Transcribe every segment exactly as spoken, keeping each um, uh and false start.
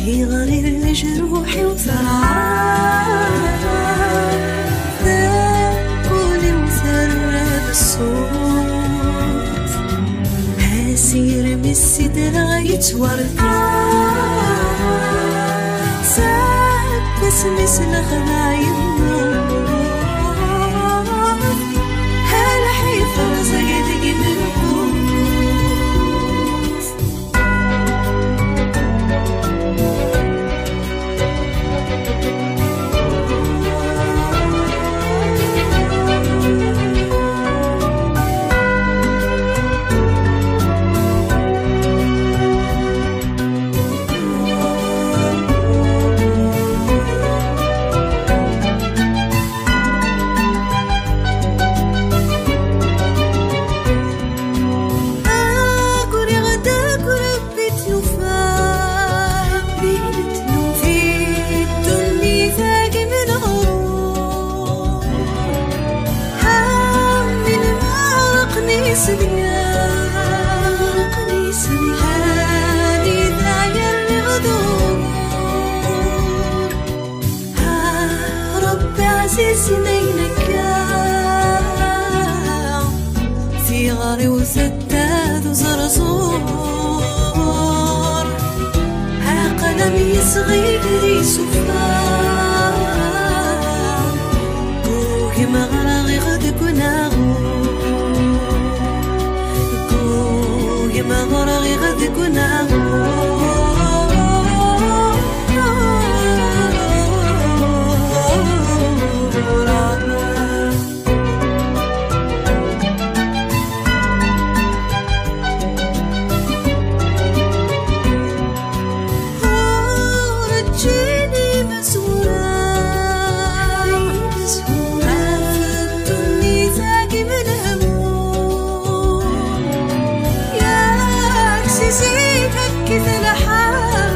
Iɣer i d lejruḥ-iw terɛa, tewwul-iw terra d ṣṣut. Asirem i s-sidreɣ yettwarka, seg wasmi s-nexdeɛ yemma. Lḥif rẓag deg imenqus. Aguriɣ-d akk Rebbi d-yufa, Rebbi d-yufa. Di ddunit-agi menɣur, ha min meɛrqen isebgan, meɛrqen isebgan. Hadi d ayer rriɣ d ugur. Ah, Ṛebbi ɛzizen ayen akka, tiɣri-w tedda d uẓerẓur. Aql-am yesɣi d isufa, ugmeɣ ɣriɣ deg unaɣur, ugmeɣ ɣriɣ deg unaɣur. Ur ǧǧin imezwura ɣef ddunit-agi menhum. Yak si zik akkit lḥal,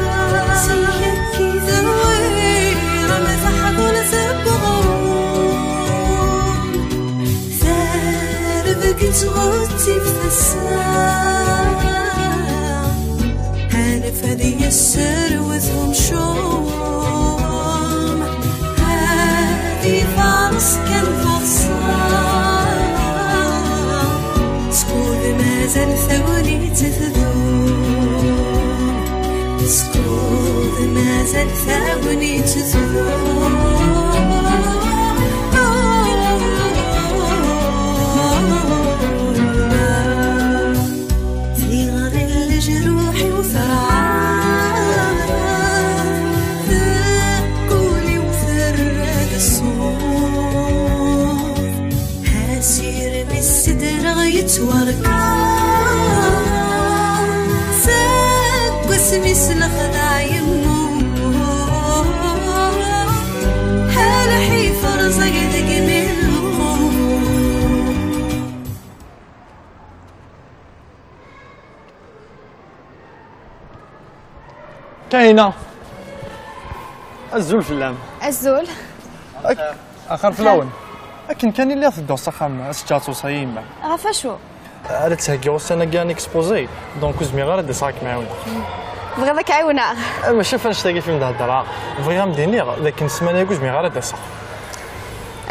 si zik akkit lḥal. Terwir am teḥḍult n uɣrum, terbeg ttɣettib tasa. Anef ad yesserwet umcum, ad ifaṛes kan taḍsa. Skud mazal tagnit tdum, skud mazal tagnit tdum. Tiɣri n lejruḥ-iw terɛa, teqqul-iw terra-d ṣṣut. Asirem i s-sidreɣ yettwarka, seg wasmi s-nexdeɛ yemmut. Lḥif rẓag deg imenqus. Kahina. Azul fell-am. Azul. Ak-, axir fell-awen. Akken kan i lliɣ tedduɣ s axxam, ad s-ǧǧeɣ ttewṣa i yemma. Ɣef acu? Ara d-theggi ussan-agi un exposé, donc ur zmireɣ ara ad d-aseɣ ad kem-ɛiwneɣ. Tebɣiḍ ad k-ɛiwneɣ? Eh, mačči ɣef annect-agi i m-d-heddreɣ. Bɣiɣ ad m-d-iniɣ d akken ssmana-agi ur zmireɣ ara ad d-aseɣ.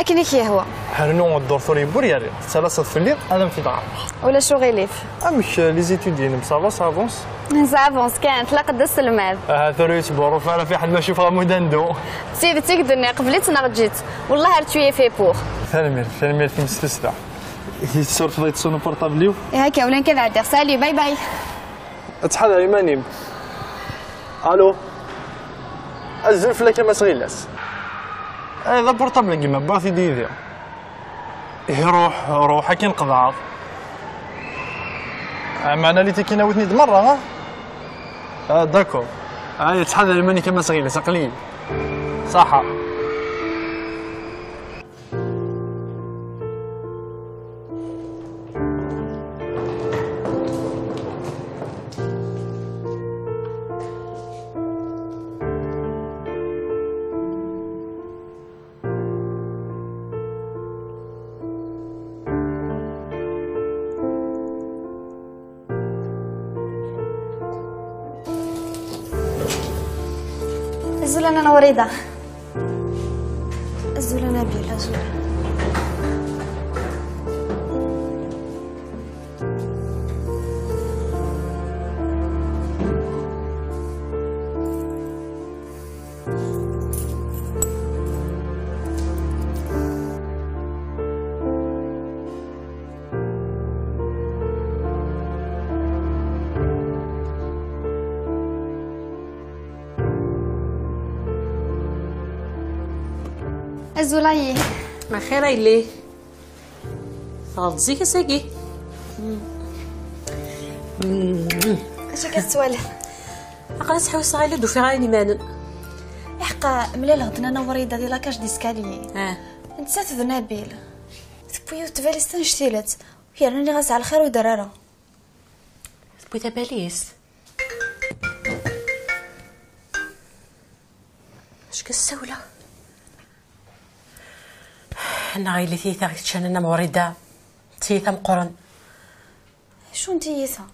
Akken i k-yehwa. Rnu dduṛt ur yewwi ur yerri. Tettalaseḍ fell-i, ad am-t-id-ɛerḍeɣ. Ulac uɣilif. Amek, eh, les études-inem, ça va, ça avance? Ça avance kan, tlaqeḍ d aselmad. Aha, tura ur yettbuṛṛuf ara, fiḥel ma cufeɣ amud ando. D tidet i k-d-nniɣ, qbel-itt neɣ eǧǧ-itt. Wellah ar tu y es fait pour. Tanemmirt, tanemmirt-im s tussda. Tessurfeḍ-iyi-d s unuporṭabl-iw? Ihi akka, ula nekk ad ɛeddiɣ. Salut, bye bye. Ttḥadar iman-im. Allô? Azul fell-ak a Mass Ɣilas. Eh, d aporṭabl n gma, wwiɣ-t-id yid-i. Ihi ruḥ, ruḥ, akken qeḍɛeɣ. Ah, meɛna les tickets-nni awi-ten-id merra, ha? Ah, d'accord. Aya, ttḥadar iman-ik a Mass Ɣilas, aql-iyi. Ṣaḥa. Azul a Nna Wrida. Azul a Nabil. Azul. Azul a yelli. Axir a yelli. Tɣelḍeḍ zik ass-agi. Acu akka tettwaliḍ? Aql-i ttḥewwiseɣ ayen ur d-ufiɣ ara imanen. Iḥqa, mlaleɣ-d Nna Wrida di la cage d'escalier. Ah. Nettat d Nabil. Tewwi yiwet tbalizt annect-ilat. Yerna nniɣ-as ɛelxir ur d-terri ara. Tewwi tabalizt? Acu akka ssawleɣ? Neɣ yelli tiyita i teččan a Nna Wrida, d tiyita meqqren. Acu n tiyita?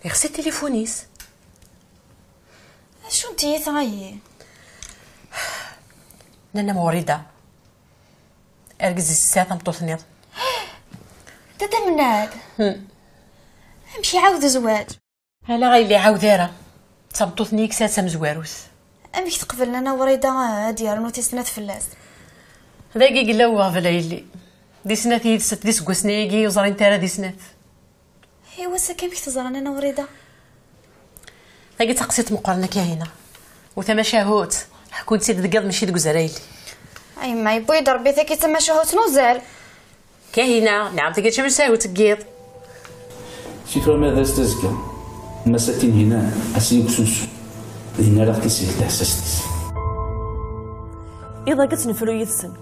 Ixsi tilifun-is. Acu n tiyita ayi? Nna Wrida, argaz-is yesɛa tameṭṭut-nniḍen. Dada Mennad! Hmm. Amek iɛawed zzwaǧ? Ala, ɣa yelli iɛawed ara. D tameṭṭut-nni i yesɛa d tamezwarut. Amek teqbel Nna Wrida ad d-yernu tis snat fell-as? Dagi i yella uɣbel a yelli. Di snat yid-s, di seggasen-agi ur ẓrint ara di snat. Iwa ass-agi amek teẓra Nna Wrida? Tagi d taqsiṭ meqqren a Kahina. U tamacahut, ḥkun-tt-id deg yiḍ mačči deg uzal a yelli. A yemma, yewwi-d Rebbi tagi d tamacahut n uzal. Kahina, nɛam tagi d tamacahut n yiḍ. Si tura ma d as tazekka, Massa Tinhinan, ass-nni deg usensu. Dinna ara ɣ-tisel taḥessast-is. Iḍ-agi ad tt-nefru yid-sen.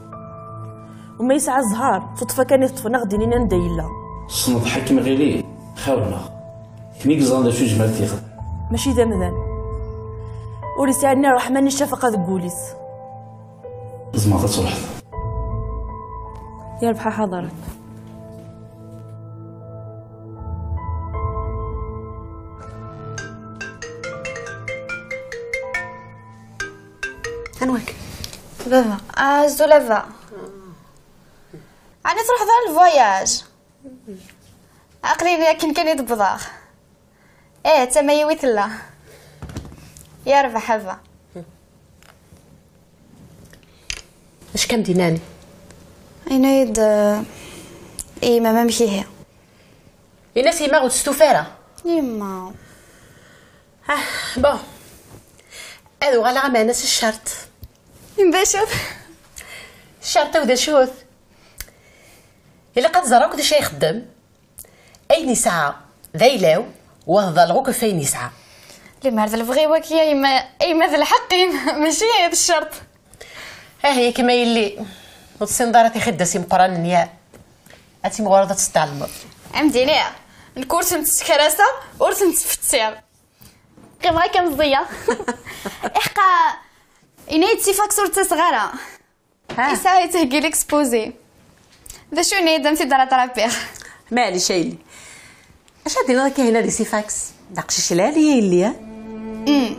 U ma yesɛa zzher, tuṭṭfa kan i teṭṭfen a ɣ-d-inin anda yella. Tessneḍ Ḥakem Ɣili, xir-nneɣ. Kemm i yeẓran d acu yezmer ad t-yexdem. Mačči d amdan. Ur yesɛi ni ṛṛeḥma ni ccafaqa deg wul-is. Tzemreḍ ad truḥeḍ. Yerbeḥ a Ḥaḍrat. Anwa-k? Baba. Azul a baba. Ɛni truḥeḍ ɣer lvoyage? Aql-i akken kan i d-wwḍeɣ. Eh, d tama-iw i tella. Yerbeḥ a baba. Acu kan d-inan? Yenna-yi-d, eh, i yemma-m amek ihi. Ini-as i yemma ur testufa ara. Yemma. Ah, bon. Ad uɣaleɣ ameɛna s ccerṭ. D acu-t? Ccerṭ-iw d acu-t? Ilaq ad ẓreɣ akk d acu ay ixeddem. Ayen yesɛa d ayla-w, u ad ḍalleɣ akk ɣef wayen yesɛa. Limer d lebɣi-w akk, a yemma, a yemma d lḥeqq-im, mačči d ccerṭ. Ah, yak ma yelli, ur tessineḍ ara tixiddas imeqqranen ya. Ad timɣureḍ ad tt-tɛelmeḍ. Am d-iniɣ, nekk ur tent-ssekraseɣ, ur tent-ttfettiɣ. Qqimeɣ akka meẓẓiyeɣ. Iḥqa, yenna-yi-d si fax ur ttaseɣ ara. Ha. Yesɛa yettheggi l'exposé. D acu yenna-yi-d am t-id-rattrapiɣ. Maɛlic a yelli. Acu ad d-tiniḍ akka hina di si fax? D aqcic lɛali a yelli, ha? Mm.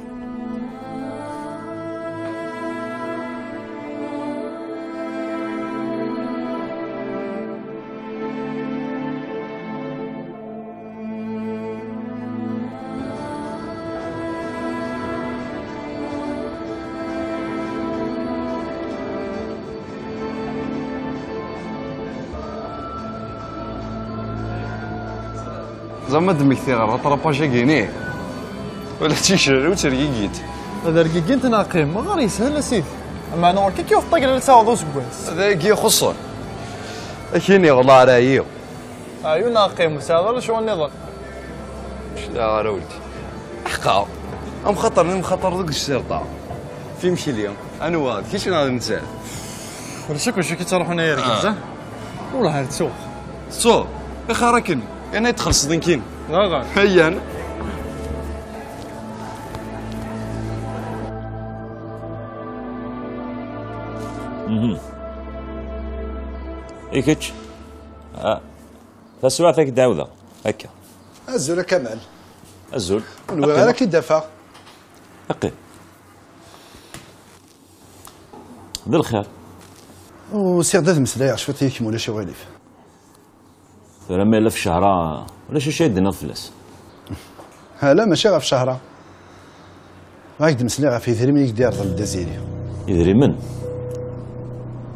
Zama d-mmektiɣ ɣer rattrapage-agi-ni. Wala d ticrar ur ttergigint. Ad rgigint neɣ qqim, ɣer yeshel a sidi. Meɛna ɣur-k akka yiwet n tagla ad taweḍ useggas. Dagi ixuṣṣen. Akin iɣla ara yiɣ. Ɛyun neɣ qqim, ur sɛiḍ ara lecɣal nniḍen. Ur cliɛeɣ ara weldi. Aḥeqqa. Amxaṭer n imxaṭer deg usirṭa. F imekli. Anwa? D kečč neɣ d nettat? Ulac akk acu k-ittruḥun ay argaz, ah. Wellah ar ttuɣ. Tettuḍ? Ixir akken. Yerna i txellṣeḍ nekkini. Daɣen. Hayyan. Mhm. I kečč? Ah. Taswiɛt ad k-d-ɛawdeɣ. Akka. Azul a Kamal. Azul. Ur nwiɣ ara ad k-id-afeɣ. Aqi. D lxir. Usiɣ-d ad meslayeɣ cwiṭ yid-k, ma ulac aɣilif. Tura ma yella f Cahra, ulac acu ay d-tenniḍ fell-as? Hala, mačči ɣef Cahra. Ad ak-d-meslayeɣ ɣef yedrimen i k-d-yerḍel Dda Ziri. Idrimen?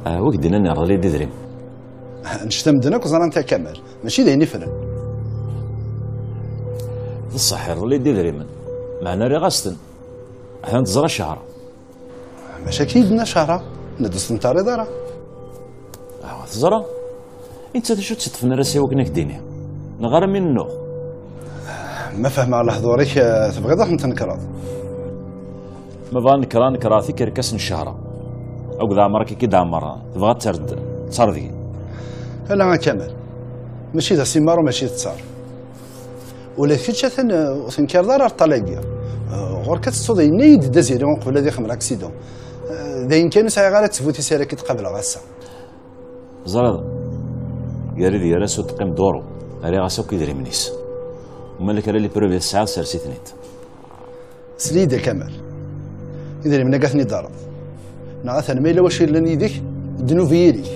Ah, wi k-d-yennan yerḍel-iyi-d idrimen? Annect-a medden akk ẓran-t a Kamal, mačči d ayen ifren. D ṣṣeḥ, yerḍel-iyi-d idrimen, meɛna rriɣ-as-ten. Atan teẓra Cahra. Maca akka i d-tenna Cahra, tenna-d ur s-ten-terriḍ ara. Awa, teẓra. I netta d acu tt-iṭṭfen ar ass-a i wakken ad k-d-tini? Neɣ ara mi nennuɣ? Ma fehmeɣ lehdur-ik, eh, tebɣiḍ ad ten-tnekreḍ. Ma bɣa nekreɣ, nekreɣ tikerkas n Cahra. Akked Ɛmer akka i k-id-ɛemmer, tebɣa ad terr-d ttardgi. Ala a Kamal. Mačči d asimar u mačči d ttar. Ula d kečč atan, eh, ur tenkireḍ ara ar ṭṭal-agi. Eh, ɣur-k ad tettuḍ yenna-yi-d Dda Ziri uqbel ad ixem laksidan. Eh, d ayen kan ur sɛiɣ ara ttbut-is ara k-id-qableɣ ass-a. Ẓriḍ, gar-i d gar-as ur teqqim duru, rriɣ-as akk idrimen-is. Uma lek ara les preuves tesɛiḍ, sers-iten-id. Sel-iyi-d a Kamal. Idrimen-agi ad ten-id-terreḍ. Neɣ atan ma yella wacu yellan yid-k, ddnub i yiri-k.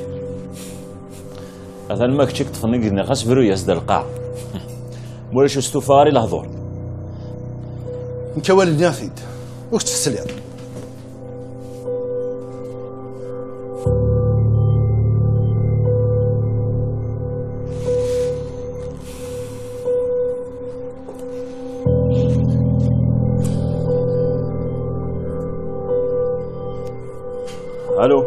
Atan ma kečč i yeṭṭfen i yenna, xas bru-yas-d ar lqaɛa. Ma ulac ur stufaɣ ara i lehdur. Nekk awal nniɣ-t-id. Ur kečč tesliḍ. Allô.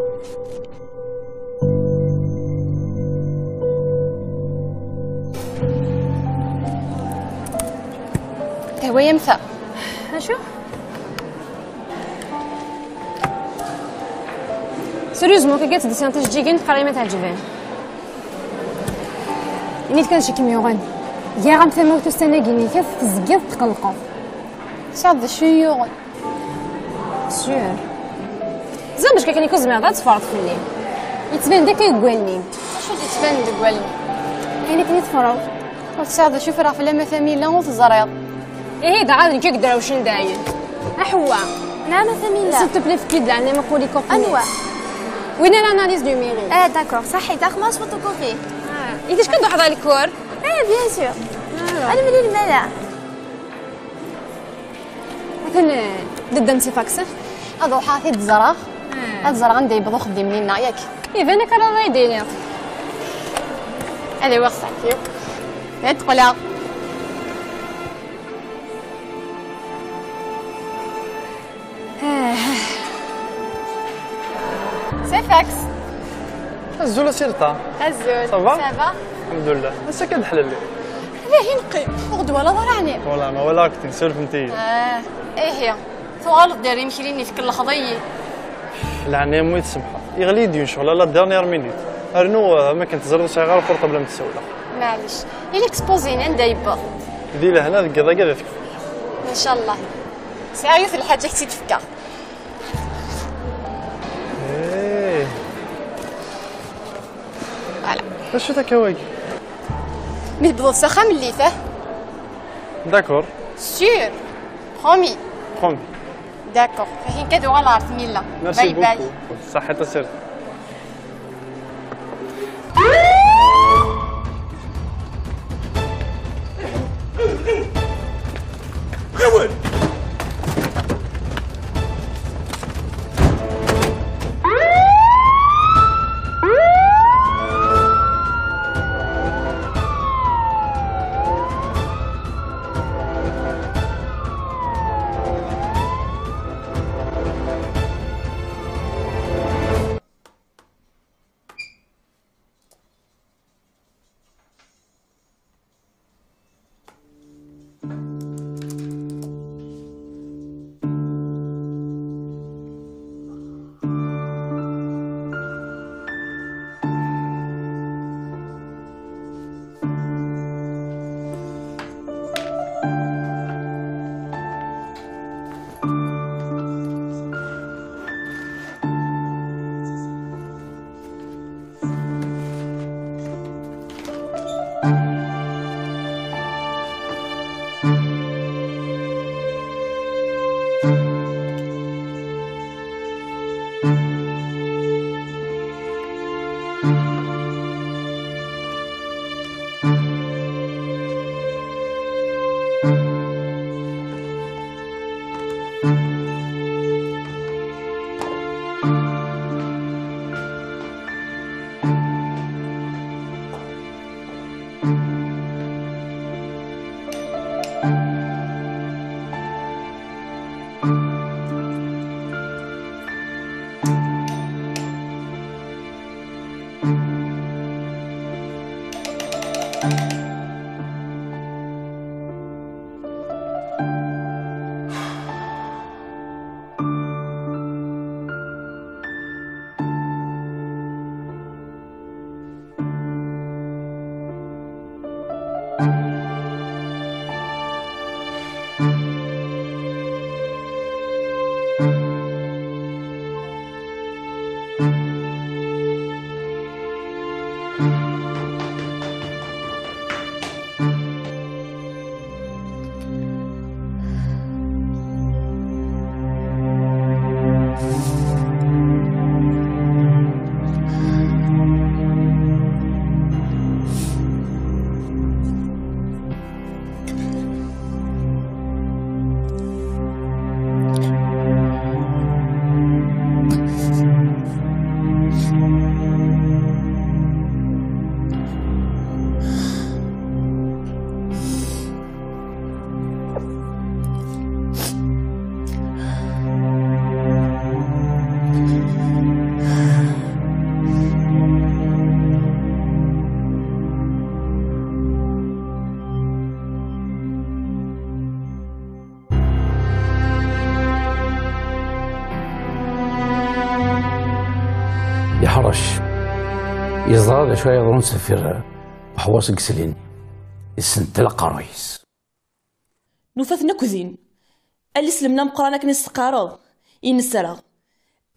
Tehwa-yam ta? Acu? Sérieusement, akka ad tdessin tijeǧǧigin, teqqar-iyi ma teɛǧeb-am. Ini-d kan acu i kem-yuɣen. Giɣ-am tamawt ussan-agi-nni, tezgiḍ tqellqeḍ. Tesɛiḍ d acu i yuɣen? Sûr. Ẓriɣ bac akken i ku-tzemreḍ ad teffreḍ fell-i. Yettban-d akka deg wallen-im. Acu d-yettban deg wallen-im? Ayen akken i teffreḍ. Ur tesɛiḍ d acu i ffreɣ fell-am a Tamila, ur teẓriḍ. Ihi, dɣa d nekk i yedrawcen dayen. Aḥewwa. Naɛam a Tamila. S'il te plaît, efk-iyi-d leɛnaya ma aql-ik ur Anwa? Win ara analyse numérique. Ah, d'accord. Saḥit, axmas photocopie. Ah, i d-acu kan d-uḥḍa lkur? Eh, bien sûr. Ah. Ad nemlil mala. Atan, eh, d-ddem si fax. Ad ruḥeɣ ad t-id-ẓreɣ. Ah. Ad ẓreɣ anda yewweḍ uxeddim-nni-nneɣ, yak? Iban akka ara yi-d-tiniḍ. Ad awiɣ ṣṣeḥ-iw. Ad d-qqleɣ. Ah. C'est fax. Azul a Sirta. Azul. Ça va? Ça va. Alḥemdulillah. Ass-a kan d-ḥlelli. Dahi neqqim. Ur ɣ-d-twalaḍ ara ɛni? Wala, ma walaɣ-k-id, surfemt-iyi. Ah, ihi. Tuɣaleḍ-d ar imekli-nni, tkellxeḍ-iyi. Leɛnaya-m, ur yi-tsemḥeḍ. Yeɣli-d yiwen ccɣel à la dernière minute. Rnu, ah, am akken teẓriḍ, ur sɛiɣ ara portable am tsawla. Maɛlic. Ili exposé-nni anda yewweḍ? Di lehna deg yiḍ-agi ad t-kfuɣ. Ncallah. Sɛiɣ yiwet n lḥaǧa ad k-tt-id-fkeɣ. Eh. Voilà. Acu-t akka wagi? Mi tewwḍeḍ s axxam, lli-t, ah? D'accord. Sûr. Promis. Promis. D'accord. Ahin kan ad uɣaleɣ ɣer tmilla. Merci beaucoup. Bye bye. Saḥit a Sirta. Yeẓra d acu ay yeḍran sdeffir uḥewwaṣ deg islin. Yessentel aqerruy-is. Nufa-ten akk din. Alis lemna meqqran akken i s-teqqareḍ, i nesra.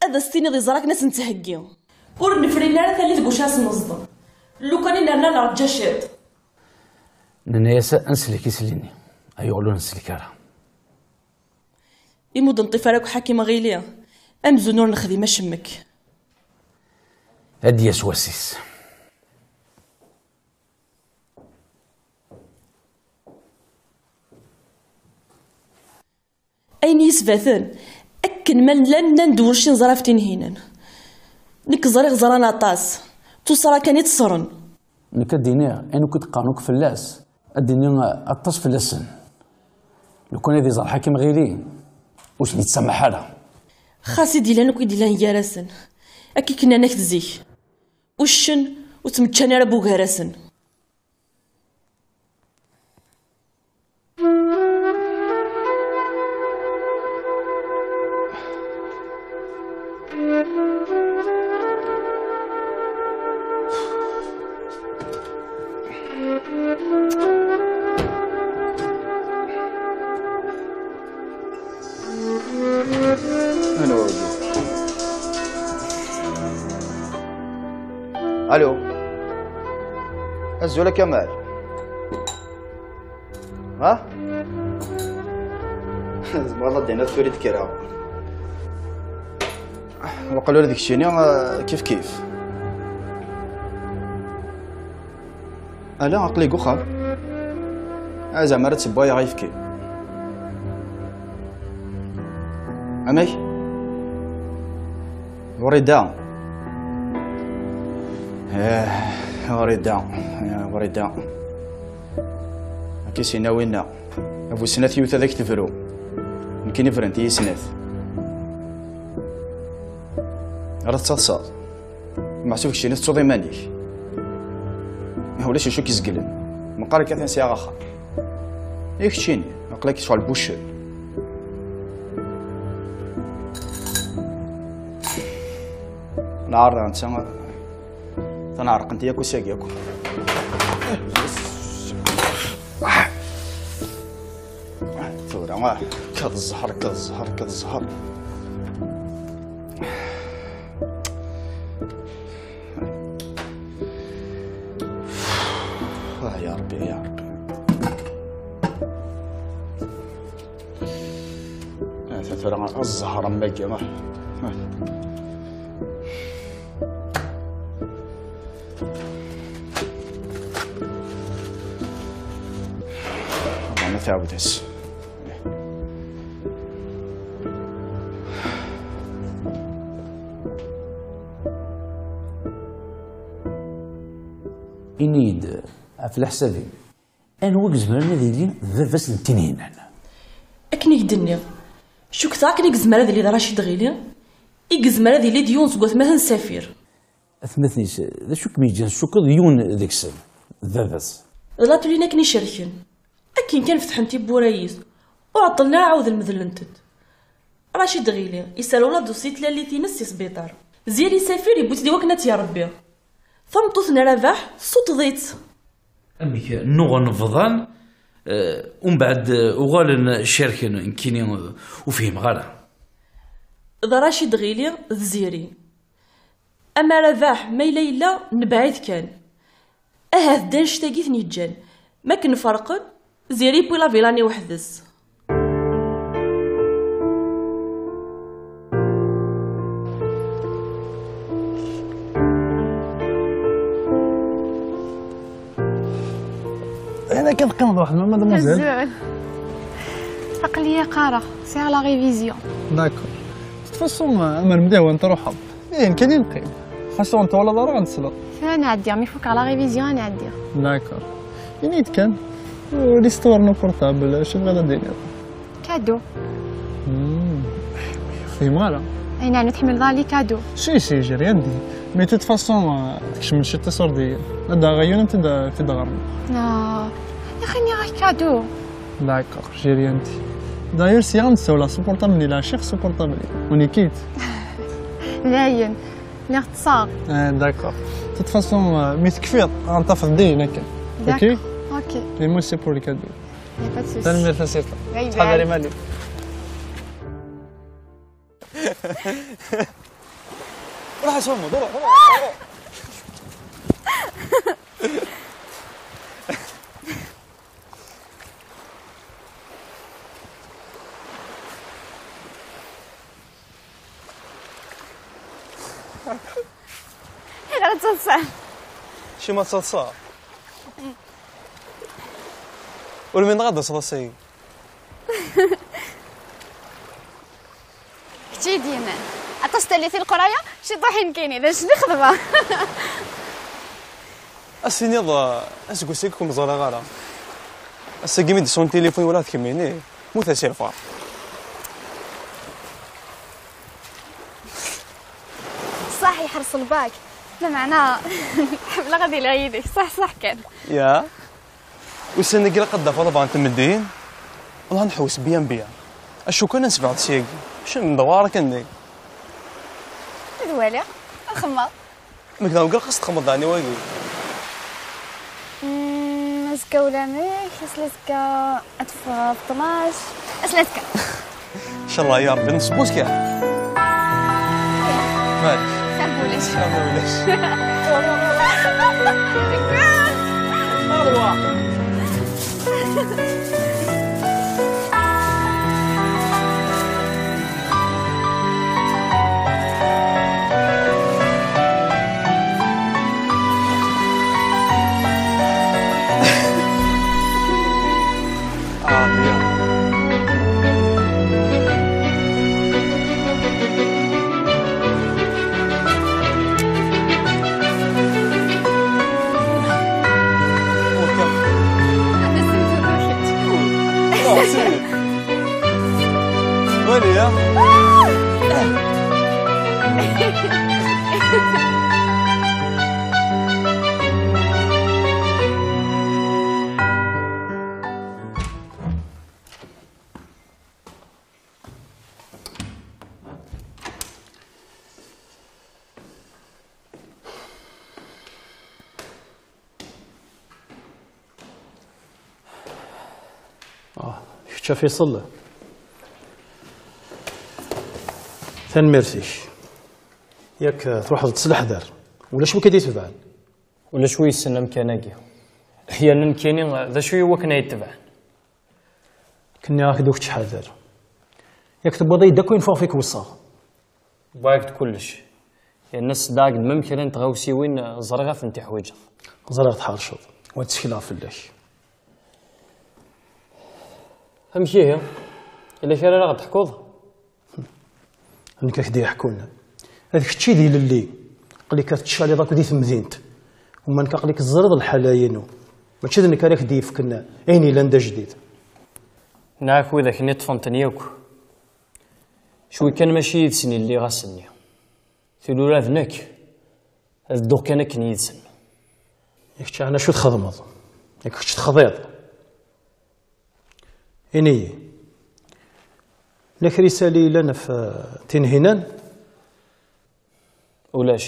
Ad as-tiniḍ yeẓra akken ad s-nettheggi. Ur nefrin ara tali deg ucu ara s-neẓḍem. Lukan i nerna nerǧa ciṭ. Nenna-yas ad nsellek isli-nni. Ayɣel ur nsellek ara? Imi ur d-neṭṭif ara akk Ḥakim Ɣili, amzun ur nexdim acemmek. Ad d-yas wass-is. Ayen i yesbaten, akken ma llan, nnan-d ulac i neẓra ɣef Tinhinan. Nekk ẓriɣ ẓran aṭas, d tuṣṣra kan i tt-ṣṣren. Nekk ad d-iniɣ, ayen akk i d-qqaren akk fell-as, ad d-iniɣ aṭas fell-asen. Lukan ad iẓer Ḥakim Ɣili, ur sen-yettsameḥ ara. Xas i d-illan akk i d-illan gar-asen, akka i k-nnan akk zik. Uccen ur ttmeččan ara bugar-asen. Anwa wagi? Alo. Azul a Kamal. Ha? Tzemreḍ ad d-tiniḍ tura i d-kkreɣ. Waqil ula d keččini, ah, kif kif. Ala, aql-i deg uxxam. Ah, zeɛma ara d-ssewwayeɣ ayefki. Amek? Wrida. Eh, Wrida. Eh, Wrida. Akka i s-yenna winna. A bu snat yiwet ad ak-tebru. Nekkini brant-iyi snat. Ara tettaḍsaḍ. Meḥsub keččini tettuḍ iman-ik. Ulac acu k-izeglen. Meqqar akka atan sɛiɣ axxam. I keččini, aql-ak tecɣel buccel. Lɛar netta, tanɛerqent yakk usagi yakk. Tura, ah, kkaḍ zzher, kkaḍ zzher, kkaḍ zzher. Ah, ya Ṛebbi, ya Ṛebbi. Ah, tura zzher am wagi, ah. Ah. Ṛebbi ma tɛawed-as. Ini-yi-d, ɣef leḥsab-im, anwa i izemren ad yili d baba-s n Tinhinan? Akken i k-d-nniɣ, cukkteɣ akken i yezmer ad yili d Racid Ɣili, i yezmer ad yili d yiwen seg watmaten n Safir. Atmaten-is, d acu i kem-yeǧǧan tcukkeḍ d yiwen deg-sen d baba-s? D la Tuline akken i cerken. Akken kan fetḥen tiwwura-is, ur ɛeṭṭlen ara ɛawden medlen-tent. Racid Ɣili yesserwel adusi n tlalit-ines si sbiṭar. Ziri Safir yewwi-tt-id i wakken ad tt-irebbi. Tameṭṭut n Rabaḥ tessuṭṭeḍ-itt. Amek nnuɣen bḍan, eh, umbeɛd, eh, uɣalen cerken, nekkini, eh, ur fhimeɣ ara. D Racid Ɣili d Ziri. Ama Rabaḥ ma yella yella, nebɛid kan. Ahat d annect-agi i ten-yeǧǧan. Mi akken ferqen, Ziri yewwi la villa-nni weḥd-s. Ayen akka teqqimeḍ weḥd-m, mademoiselle? Azul. Aql-iyi qqareɣ, sɛiɣ la révision. D'accord. De toute façon, amer mliḥ wa n truḥeḍ. Ihi, nekk ad neqqim. Xas ur n-twalaḍ ara, ad nesleḍ. Ad nɛeddi, mi fukeɣ la révision, ad nɛeddi. D'accord. Ini-yi-d kan, l'histoire n uportable, acu tebɣiḍ ad d-tiniḍ? Cadeau. Hmm. Fhimeɣ ara. Ay, neɛni tḥemmleḍ ara les cadeaux? Si, si, j'ai rien dit. Mais de toute façon, euh, tkecmem ciṭ iṣurdiyen. Ad d-aɣeɣ yiwen, ad t-id-ɣermen. Ah, yaxi nniɣ-ak cadeau. D'accord, j'ai rien dit. D'ailleurs, sya ad nessawel s uportable-nni, lɛic s uportable-nni. On est quitte. Dayen. Nniɣ ṭṭseɣ. Ah, d'accord. De toute façon, euh, mi tekfiḍ, ad nṭafeḍ din akken. Ok? D'accord. Ok. Et moi, c'est pour le cadeau. Y a pas de souci. Tanemmirt a Sita. Bye bye. Ttḥadar iman-im. Ruḥ a Sumud, ruḥ, ruḥ, ruḥ. Ayɣer ad teḍṣeḍ? Acimi ad ttaḍsaɣ? Ur umineɣ ad d-taseḍ ass-agi. Kečč i d-yennan. Aṭas tallit i leqraya, ciṭuḥ i nekkini, d acu i xedmeɣ? Ad s-tiniḍ, uh, aseggas-agi ur kem-ẓriɣ ara. Ass-agi mi d-sɛun tilifun wala d kemmini, mut-as i lferḥ. Ṣṣaḥ yeḥreṣ lbak. Lameɛna, ḥemmleɣ ad iliɣ yid-k. Ṣaḥ, ṣaḥ kan. Ya. Ussan-agi ilaq ad d-tafeḍ bɣan tmeddiyin. Wellah nḥewwes bien bien. Acu kan ad nesbeɛd syagi. Mačči n dewar akken-nni. Ad waliɣ. Ad xemmeɣ. Mek daɣ ugaɣ xas txemmeḍ daɛni wagi. Mm, azekka ulamek, ass n azekka ad teffeɣ ɣef tnac. Ass n azekka. Incallah ya Rebbi, nesbus kan. Maɛlic. Xir ma ulac. Xir ma ulac. Arwa. Wali, ha? Ah, kečč a Faisal. Tanemmirt-ik. Yak, eh, truḥeḍ-d s leḥder. Ulac wi k-id-itebɛen. Ulac wi yessen amkan-agi. Yerna nekkini, d acu i wakken ay tebɛen? Kenniɣ-ak-d ur k-ttḥadar. Yak tewwiḍ-iyi-d akk ayen ɣef i k-weṣṣaɣ. Wwiɣ-ak-d kullec. Yerna sseddaɣ-ak-d mem kra n tɣawsiwin, ẓriɣ ad tent-tiḥwiǧeḍ. Ẓriɣ tḥerceḍ, wa ttekleɣ fell-ak. Amek ihi? Yella kra ara ɣ-d-teḥkuḍ? Nekk ak-d-yeḥkun. D kečč i d ilelli. Aql-ik ad tettcaliḍ akk di temdint. Uma nekk aql-ik teẓriḍ lḥala-inu. Mačči d nekk ara k-d-yefken ayen yellan d ajdid. Nniɣ-ak widak-nni ṭṭfen-ten yakk. Cwi kan mačči yid-sen i lliɣ ass-nni. Tili ula d nekk, ad dduɣ kan akken yid-sen. Yak kečč ɛni acu txedmeḍ? Yak kečč texḍiḍ? Ini-yi. La kra isali yellan ɣef, eh, Tinhinan? Ulac.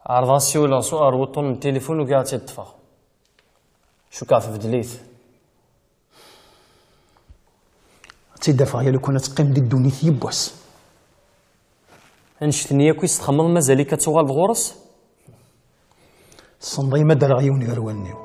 Ɛerḍeɣ ad siwleɣ s, ar wuṭṭun n tilifun, ugiɣ ad tt-id-ṭṭfeɣ. Cukkeɣ tbeddel-it. Ad tt-id-afeɣ ya lukan ad teqqim di ddunit yiwwas. Annect-nni akk i s-txemmeḍ, mazal-ik ad tuɣaleḍ ɣur-s? Tessneḍ-iyi ma ddreɣ yiwen gar wallen-iw.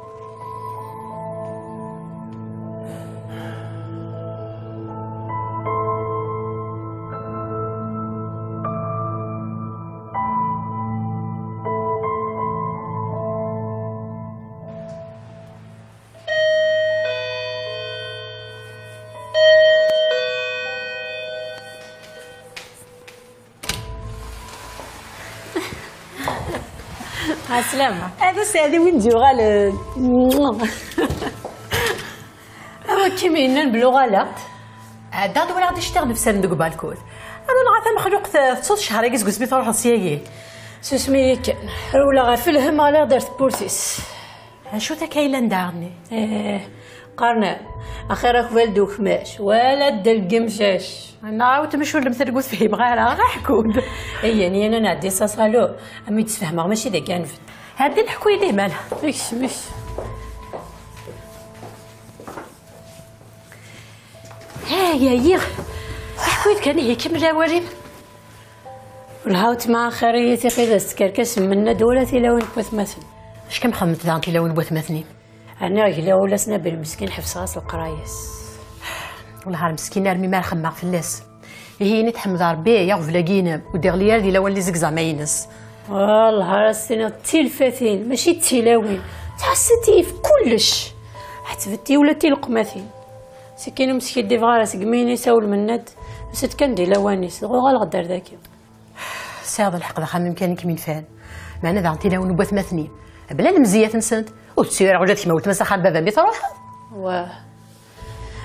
Ɛeslama. Hada Saɛdi win d-yuɣalen. Awa Kim yennan belli uɣaleɣ-d. Ɛeddaɣ-d walaɣ-d ictiɣ nefsan deg ubalkud. Ala neɣ a tamexluqt tettuḍ ccehṛ-agi seg wasmi truḥeḍ syagi. Susem-iyi kan. Rewleɣ ɣef lhem ɣliɣ-d ar tewwurt-is. Acu takka yellan daɣen-nni? Eh, Qqaren, axir akbal d ukmac, wala ddel n yimcac. Neɣ awtem ccullem talgut fhimeɣ ara, ɣa ḥku-d. Ay, yani, ana nɛeddi s aṣalu, am i d-sfehmeɣ mačči d aganven. Ɛeddi ḥku-yi-d ihmal. Ikcem, ikcem. Ay, ɛyiɣ. Ḥku-yi-d kan ihi, kemmel awal-im. Welha weltma axir-iyi tiqi d as-tkerkas Mennad wala tilawin n watmaten. Acku am xedment daɣen tilawin n watmaten-im? Rniɣ gla ula s Nabil meskin ḥebseɣ-as leqraya-s. Welha ar meskin armi ma ara xemmeɣ fell-as. Ihi ini tḥemd Rebbi aɣbel-agi-inem ur d-iɣli ara di lawan n les examens-ines. Welha ar as-tiniḍ d tilfatin mačči d tilawin. Ttḥassit-iyi f kullec. Ḥettbet-iyi ula d tileqmatin. Sikkin ur m-skiddibeɣ ara segmi ini-as awel Mennad, tusa-d kan di lawan-is, dɣa uɣaleɣ-d ar dagi. Tesɛiḍ lḥeqq d axxam-im kan i kem-inefɛen. Meɛna daɣen tilawin n watmaten-im, bla lemziyat-nsent, ur tettu ara ula d kemm a weltma s axxam n baba-m i truḥeḍ. Wah.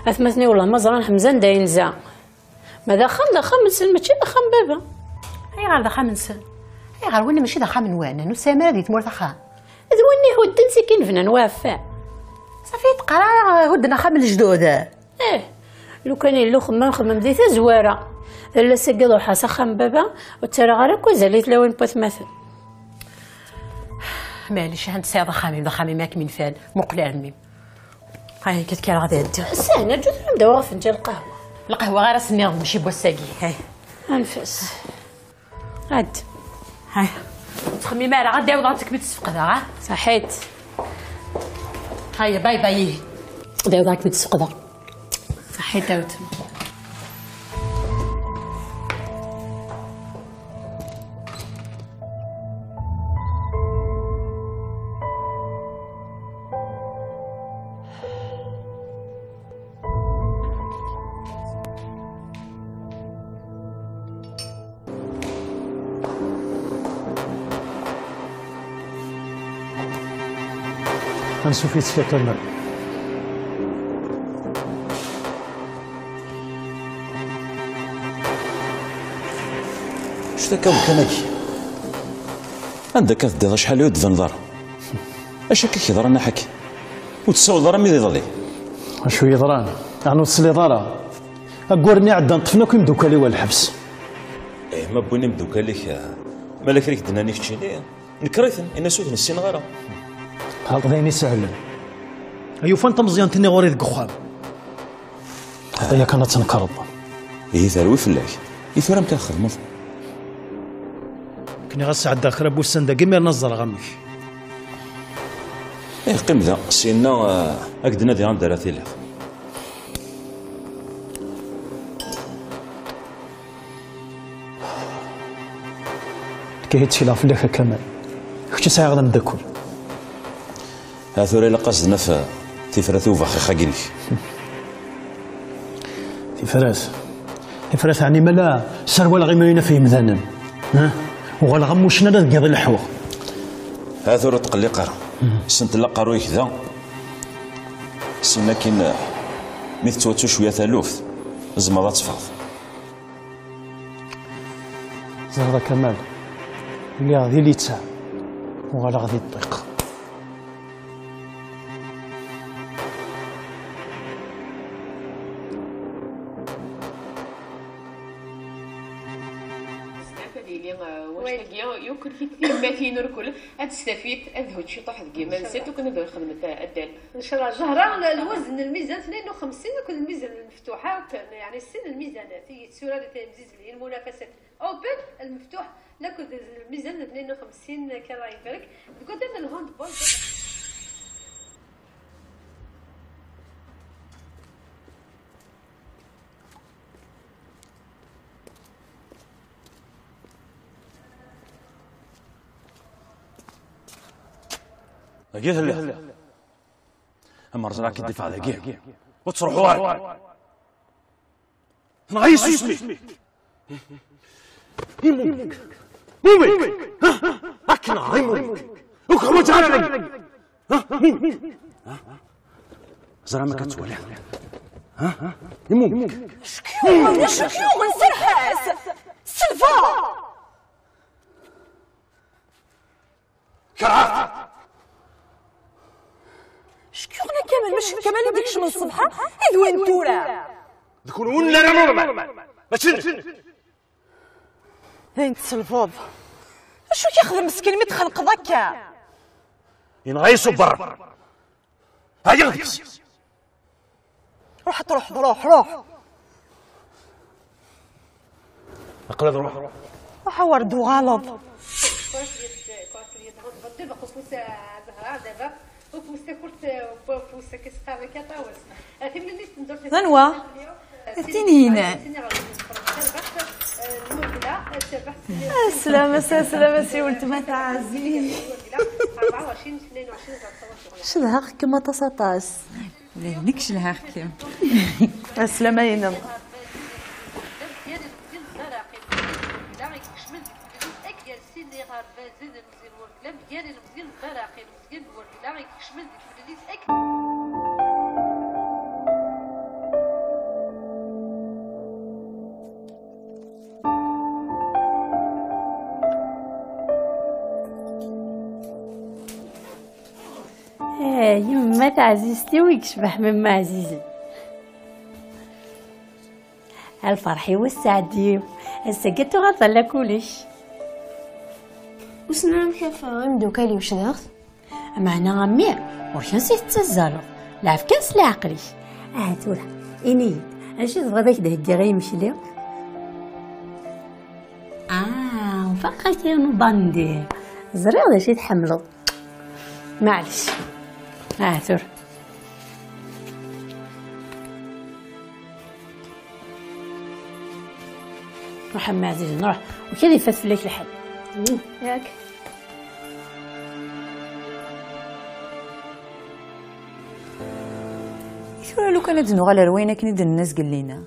Atmaten-iw wellah ma ẓran ḥemza anda yenza. Ma d axxam, d axxam-nsen, mačči d axxam n baba. Ayɣer d axxam-nsen? Ayɣer winna mačči d axxam-nwen? Ur tesɛim ara di tmurt axxam? D winna ihudden sikkin bnan waɛfan. Safi teqqar ara hudden axxam n lejdud. Eh, lukan yella uxemmem, xemmem di tazwara. Lalla-s agi ruḥeɣ s axxam n baba, ur ttarraɣ ara akk azal i tlawin n watmaten. Maɛlic, ahan tesɛiḍ axxam-im, d axxam-im akken inefɛen. Muqel armi. Ay, akka tkar ad ɛeddiɣ. Sahna, ǧǧut ad d-awiɣ afenǧal lqahwa. Lqahwa ara s-nniɣ mačči n wass-agi. Ay. Anef-as. Ad. Hay. Ur ttxemmim ara, ad d-awiḍ ad kem-id-sfeqdeɣ, ha? Saḥit. Hay, bye bye. Ad d-awiḍ ad kem-id-sfeqdeɣ. Saḥit a weltma. Ansuf yettfakka Kamal. Acu akka wekkan-agi? Anda akka teddiḍ acḥal ur d-tbaneḍ ara? Acu akka k-yeḍran aḥaki? Ur tessawleḍ ara mi d iḍelli? Acu yeḍran? Ɛni ur tesliḍ ara? Ayyur-nni iɛeddan ṭṭfen akk imeddukal-iw ɣer lḥebs. Eh, ma wwin imeddukal-ik, eh, malak i k-d-nnan i keččini? Nekker-iten, ini-as ur ten-ssineɣ ara. Tḥelṭ d ayen isehlen. Ay ufan tameẓyant-nni ɣur-i deg uxxam. Xaṭi yakan ad tnekreḍ. Ihi terwi fell-ak. I tura amek ara txedmeḍ? Nekni ɣas sɛeddaɣ kra n wussan dagi, imiren ad ẓreɣ amek. Eh, qqim da, syenna, eh, ad k-d-nadi anda ara tiliḍ. Nekk ihi ttekleɣ fell-ak a Kamal. Kečč i sɛiɣ d ameddakel. Ha tura ilaq ad s-d-naf tifrat i ubaxix-agi-inek. Tifrat? Tifrat ɛni mala sserwaleɣ imru-inu ɣef yemdanen? Ha? Uɣaleɣ am wuccen ala deg yiḍ i leḥḥuɣ. Ha tura ur tqelliq ara. Ssentel aqerruy-ik da. Syin akkin, mi tettwattu cwiya taluft, tzemreḍ ad teffɣeḍ. Ẓriɣ a Kamal, lliɣ di littseɛ, uɣaleɣ di ṭṭiq. Ad yili, uh, wannect-agi, yakk-ik tiyemmatin ur kul, ad testafit, ad d-hut ciṭuḥ deg yiman-nsent, ukan ad ur xedment, uh, addal. Ncallah, Zahra, l-, lwezn n lmizan tnayen u xemsin akked lmizan n lmeftuḥa, akk, yeɛni sin n lmizanat i yetturar i temzizlin, munafasat open, lmeftuḥ, akked lmizan n tnayen u xemsin, akka Allah ibarek, deg waddal n lhandball. Dagi telliḍ. Amer ẓriɣ k-id-ifeɣ dagi. Ur ttruḥu ara. Tenɣa-yi tsusmi. Imumek. Mumek. Ha? Akken neɣ imumek. Ur k-ḥwaǧeɣ ara dagi. Ha? Mumek. Ha? Ẓer amek ad twaliḍ. Ha? Imumek. Acku yuɣen, acku yuɣen, serreḥ-as. Selva! Kerheɣ-t! Acku yuɣen a Kamal, Kamal ad ikcem ṣṣbeḥ, i d win tura. D kunwi ara normal, mačči d nekk. Dayen tselbeḍ. Acu k-ixdem meskin mi txenqeḍ akka? Yenɣa-yi s uberr. Ɛyiɣ deg-s. Ruḥ ad truḥeḍ, ruḥ, ruḥ. Aql-i ad ruḥeɣ. Ruḥ a wer d-tuɣaleḍ. Anwa? Tinhinan. Aslama, aslama si weltma taɛzizt. Cedhaɣ-kem aṭas, aṭas. Ula d nekk cedhaɣ-kem. Aslama-inem. Eh, yemma taɛzizt-iw i yecbeḥ memmi ɛzizen. A lferḥ-iw, a sseɛd-iw, ass-agi ad tuɣaleḍ ala kullec. Wissen amek ad ffɣeɣ imeddukal-iw cedhaɣ-t? Meɛna a mmi, ur kan si tettazzaleḍ, lɛeb kan s leɛqel-ik. Aha tura, ini-yi-d, acu tebɣiḍ ad k-d-heggiɣ i yimekli? Ah, ufiɣ-ak yiwen ubandi. Ẓriɣ d acu i tḥemmleḍ. Maɛlic. Ah, tura. Ruḥ a mmi ɛzizen, ruḥ. Ur kan ifat fell-ak lḥal. Yak. I tura lukan ad d-nuɣal ar wayen akken i d-nenna zgellin-a?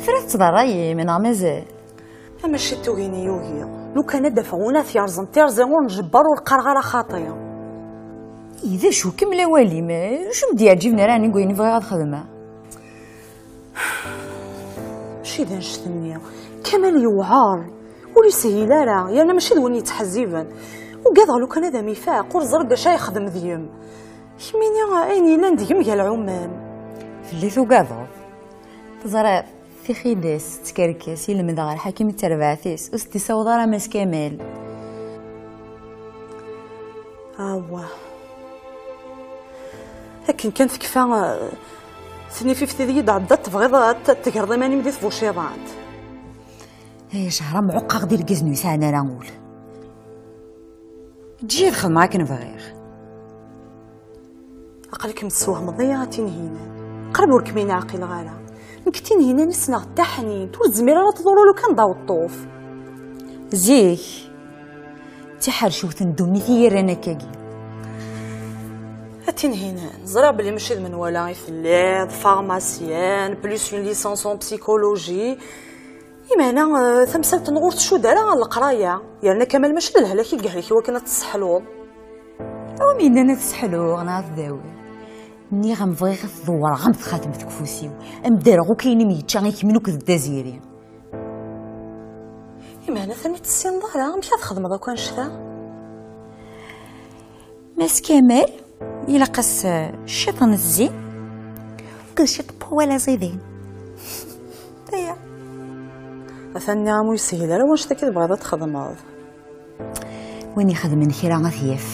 Tura tettḍerrayem, neɣ mazal? Amaci tugin yugi. Lukan ad d-afeɣ win ad t-yerẓen tirẓi ur njebber ur qqareɣ ara xaṭi. I d acu, kemmel awal-im. Acu m-d-yeɛǧiben ara ɛni deg wayen i bɣiɣ ad xedmeɣ? Mačči d annect-nni. Kamal yewɛer. Ur yeshil ara. Yerna mačči d win yettḥezziben. Ugadeɣ lukan ad am-ifaq. Ur ẓriɣ d acu ara yexdem deg-m. Kemmini ayen yellan deg-m gar lɛumam. Fell-i tugadeḍ? Teẓriḍ, tixidas tettkerkes, i lemdeɣ lḥakim d terbaɛt-is, ur s-d-issaweḍ ara Mass Kamal. Awah. Akken kan tekfa, eh, tnifift ideg i d-tɛeddaḍ, tebɣiḍ ad t-, ad tegreḍ iman-im di tbuciḍant. Ay, Zahra, mɛuqqaɣ-d irgazen ur yesɛan ara ul. Eǧǧ-iyi ad xedmeɣ akken bɣiɣ. Aql-ikem tessewhmeḍ-iyi a Tinhinan. Qrib ur kem-in-ɛqileɣ ara. Nekk Tinhinan i ssneɣ d taḥnint, ur tezmir ara ad tḍuru lukan d aweṭṭuf. Zik, d tiḥercewt n ddunit i yi-rran akkagi. A Tinhinan, ẓriɣ belli mačči d menwala i telliḍ, pharmacienne, plus une licence en psychologie. Imeɛna, eh, tamsalt-nneɣ ur tcudd ara ɣer leqraya. Yerna Kamal mačči d lehlak i yehlek i wakken ad tesseḥluḍ. Awi m-yennan ad sseḥluɣ neɣ ad t-dawiɣ? Nniɣ-am bɣiɣ ad t-dewwreɣ am txatemt deg ufus-iw, ad m-d-rreɣ akk ayen i m-yečča i kemmini akked Dda Ziri. Imeɛna atan ur tessineḍ ara amek ad txedmeḍ akk annect-a? Mass Kamal, ilaq-as, eh, ciṭ n zzin akked ciṭ n wawal aẓidan. Aya. Atan nniɣ-am ur yeshil ara wanect-agi tebɣiḍ ad txedmeḍ. Win ixedmen kra ad t-yaf.